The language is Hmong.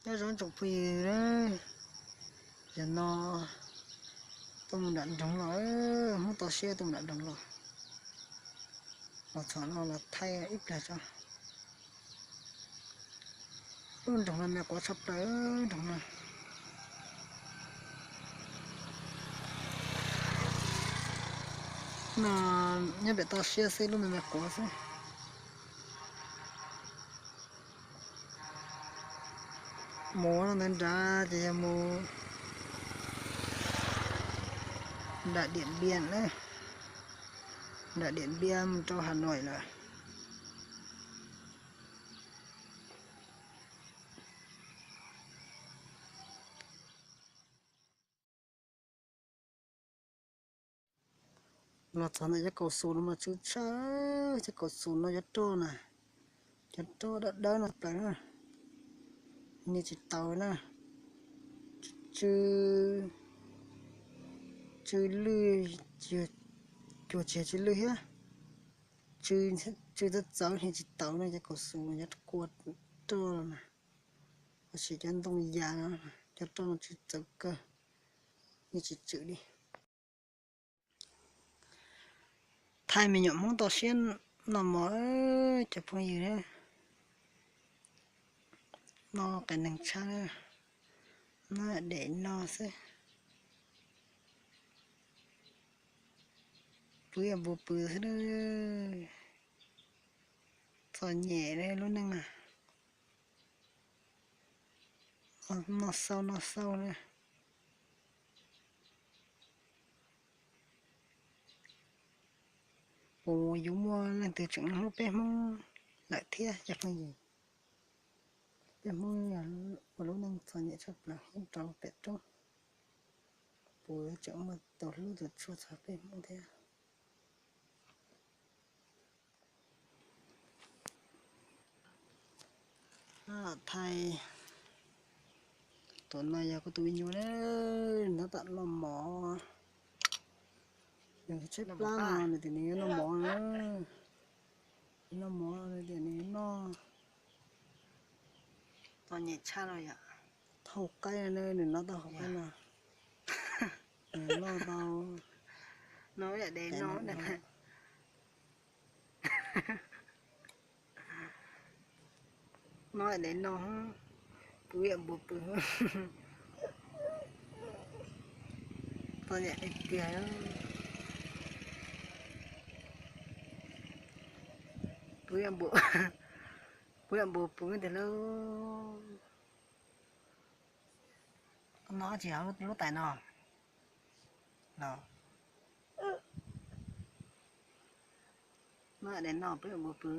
Nyob zoo tsoom phooj ywg, yog no tuaj mus nram nroog los, Hmoob toj siab tuaj mus nram nroog los, los txog no los thaij ib plag tso. Lub nroog no me quav tshaj plaws nroog no. No nyob pem toj siab xwb, lub me me quav xwb. Mus no ntawd nrad ces yog mus nram Điện Biên na, nram Điện Biên mus rau Hà Nội lawm. Los txog ntawm cov kaum xus no mas tsw tshaj, cov kaum xus no cov roj na, cov roj dawb dawb no plaws na, niag tsis taus na, tsw, tsw lwj, cuag tsis yog tsw lwj thiab, tsw txawv txawv niag tsis taus na, cov kaum xus cov kua roj na, tab sis cov ntoo yas no, cov roj no tsw txawv kawg, niag tsis tsw li. Thaij me nyuam Hmoob toj siab noj mov, cov phooj ywg, noj qias neeg tshaj, noj daim no xwb, pw ib yam npus pw xwb, txom nyem lub neej na. Noj xauj noj xauj na. Puas yuav muaj leej twg tseem hlub peb Hmoob lawm thiab cov phooj ywg? Peb Hmoob yog ua lub neej txom nyem tshaj plaws rau pem roob, puas yuav tseem muaj tus hlub tus tshua txog peb Hmoob thiab? Thaij, tus no yog kuv tus me nyuam na, nws tab tom noj mov, nws tshaib plab no nws tias nws yuav noj mov na, noj mov nws tias nws yuav noj. Txom nyem tshaj los yom. Thaum qaib no nws noj tau hauv qaib no, nws noj tau, no yam dev no. No yam dev no, pw yam npus pw. Txom nyem tiag tiag. Pw yam npus, pw yam npus pw tiag lauj. No tsis yog lub tais no los? No daim no pw yam npus pw.